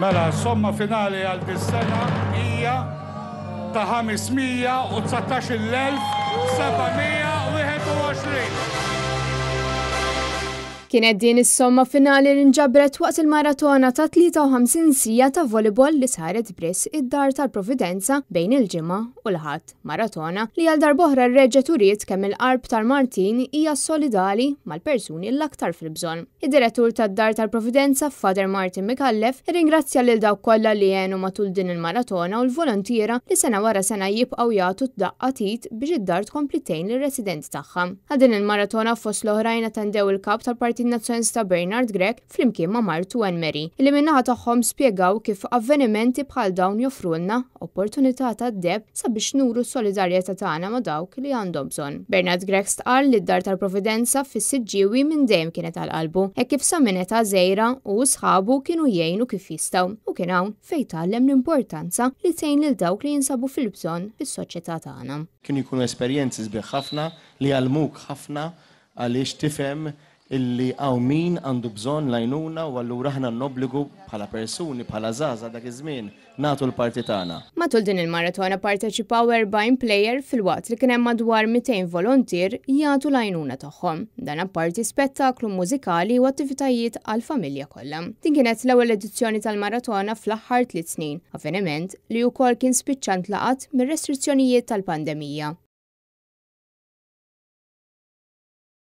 Mela, s-somma finali għal dis-sena hija ta' 519,721. Kienet din is-somma finali li nġabret waqt il-maratona ta' 53 siegħa ta' volleyball li saret b'risq id-Dar tal-Providenza bejn il-Ġimgħa u l-Ħadd. Maratona li għal darb'oħra reġgħet uriet kemm il-qalb tal-Maltin hija solidali mal-persuni l-aktar fil-bżonn. Id-Direttur tad-Dar tal-Providenza, Father Martin Micallef, irringrazzja lil dawk kollha li għenu matul din il-maratona u l-volontiera li sena wara sena jibqgħu jagħtu daqqa t'id biex id-dar tkompli tgħin lir-residenti tagħha. Għal din il-maratona fost l-oħrajn attendew il-Kap tal-Partit Nazzjonalista Bernard Grech flimkien ma' martu Anne Marie, li min-naħa tagħhom spjegaw kif avvenimenti bħal dawn joffrulna opportunità tad-deheb sabiex nuru s-solidarjetà tagħna ma' dawk li għandhom bżonn. Bernard Grech stqarr li d-Dar tal-Providenza fis-Siġġiewi minn dejjem kienet għal qalbu, hekk kif sa minn età żgħira hu u sħabu kienu jgħinu kif jistgħu u kien hawn fejn tgħallem l-importanza li tgħin lil dawk li jinsabu fil-bżonn fis-soċjetà tagħna. Kienu jkunu esperjenzi sbieħ ħafna li jgħallmuk ħafna għaliex tifhem illi hawn min għandu bżonn l-għajnuna u allura aħna għandna obbligu bħala persuni, bħala żgħażagħ dak iż-żmien, nagħtu l-parti tagħna. Matul din il-maratona pparteċipaw 40 plejer filwaqt li kien hemm madwar 200 volontier jagħtu l-għajnuna tagħhom. Dan apparti spettaklu mużikali u attivitajiet għall-familja kollha. Din kienet l-ewwel edizzjoni tal-maratona fl-aħħar tliet snin, avveniment li wkoll kien spiċċa ntlaqat mir-restrizzjonijiet tal-pandemija.